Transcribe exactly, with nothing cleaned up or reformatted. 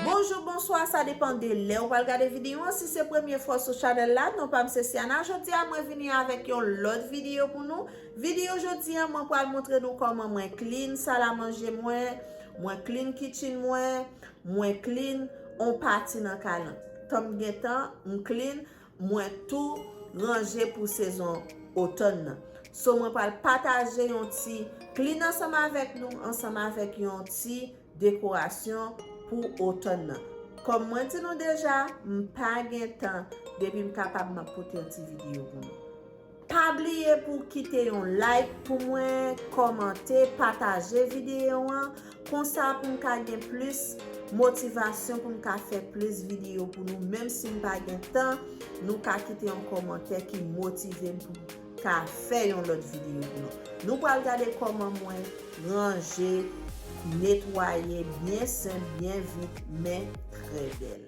Bonjou, bonswa, sa depann de lè ou pral gade videyo an. Si se premye fwa w sou chanèl la, non pa m se Siana. Jodi a, mwen vini avèk yon lòt videyo pou nou. Videyo jodi a, mwen pral montre nou kòman mwen clean sal a manje mwen, mwen clean kitchen mwen, mwen clean on pati nan kay lan. Tan m gen tan, m clean, mwen tou ranje pou sezon otòn nan. So, mwen pral pataje yon ti clean ansanm avèk nou, ansanm avèk yon ti dekorasyon pou otòn nan. Kòm mwen di nou deja, m pa gen tan, depi m kapab, m ap pote yon ti videyo pou nou. Pa bliye pou w kite yon like pou mwen, kòmante, pataje videyo an. Konsa pou m ka gen plis motivasyon pou m ka fè plis videyo pou nou. Menm si m pa gen tan, nou ka kite yon kòmantè ki motive m pou m ka fè yon lòt videyo pou nou. Nou pral gade kòman mwen ranje, netwaye byen senp, byen vit, men trè bèl.